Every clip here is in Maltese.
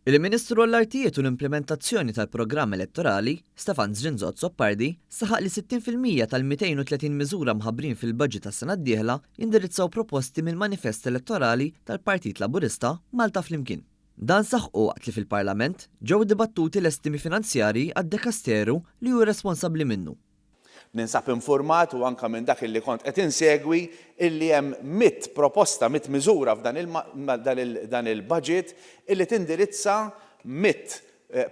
Il-Ministru għall-Artijiet u l-Implimentazzjoni tal-Programm Elettorali, Stefan Zrinzo Azzopardi, saħaq li 60% tal-230 miżura mħabbrin fil-budget tas-sena d-dieħla jindirizzaw proposti mill-manifest elettorali tal-Partit Laburista Malta Flimkien. Dan saħqu waqt li fil-Parlament ġew dibattuti l-estimi finanzjarji għad-dekasteru li hu responsabbli minnu. Ninsab infurmat u anke minn dak illi kont qed insegwi illi hemm mitt proposta, mitt miżura f'dan dan il-budget illi tindirizza mitt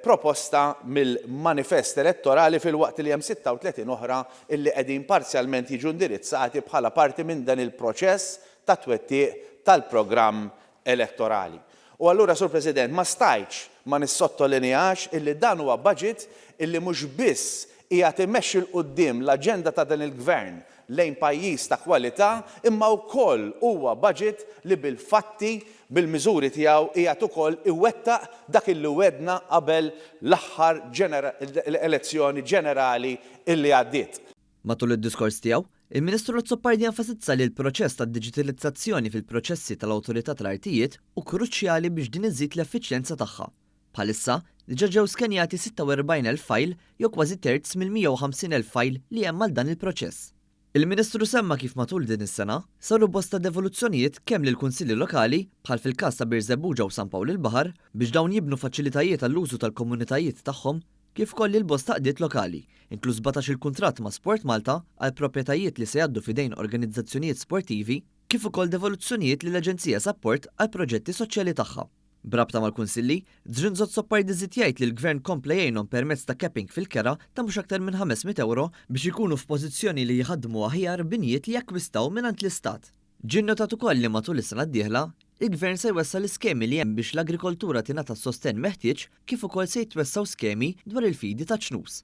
proposta mill-manifest elettorali filwaqt li hemm 36 oħra illi qegħdin parzjalment jiġu indirizzati bħala parti minn dan il-proċess ta' twettiq tal-programm elettorali. U allura, Sur President, ma stajtx ma nissottolineax illi dan huwa budget illi mhux biss qiegħed imexxi 'l quddiem l-aġenda ta' dan il-Gvern lejn pajjiż ta' kwalità imma wkoll huwa budget li bil-fatti, bil-miżuri tiegħu qiegħed ukoll iwettaq dak illi wegħdna qabel l-aħħar elezzjoni ġenerali illi għaddiet. Matul id-diskors tiegħu, il-Ministru Azzopardi enfasizza li l-proċess tad-diġitilizzazzjoni fil-proċessi tal-Awtorità tal-Artijiet hu kruċjali biex din iżżid l-effiċjenza tagħha. Bħalissa, diġà ġew skenjati 46,000 fajl jew kważi terz mill-150,000 fajl li hemm għal dan il-proċess. Il-Ministru semma kif matul din is-sena saru bosta devoluzzjonijiet kemm lill-Kunsilli Lokali, bħal fil-każ ta' Birżebbuġa u San Pawl il-Baħar, biex dawn jibnu faċilitajiet għall-użu tal-komunitajiet tagħhom, kif ukoll lil bosta għaqdiet lokali, inkluż sbatax-il kuntratt ma' SportMalta għal proprjetajiet li se jgħaddu f'idejn organizzazzjonijiet sportivi, kif ukoll devoluzzjonijiet lill-Aġenzija Sapport għall-proġetti soċjali tagħha. B'rabta mal-Kunsilli, Zrinzo Azzopardi żied jgħid li l-Gvern kompla jgħinhom permezz ta' capping fil-kera ta' mhux aktar minn 500 ewro biex ikunu f'pożizzjoni li jħaddmu aħjar binjiet li jakkwistaw mingħand l-Istat. Ġie nnotat ukoll li matul is-sena d-dieħla, il-Gvern se jwessa' l-iskemi li hemm biex l-agrikoltura tingħata s-sostenn meħtieġ kif ukoll se jitwessgħu skemi dwar il-fidi ta' ċnus.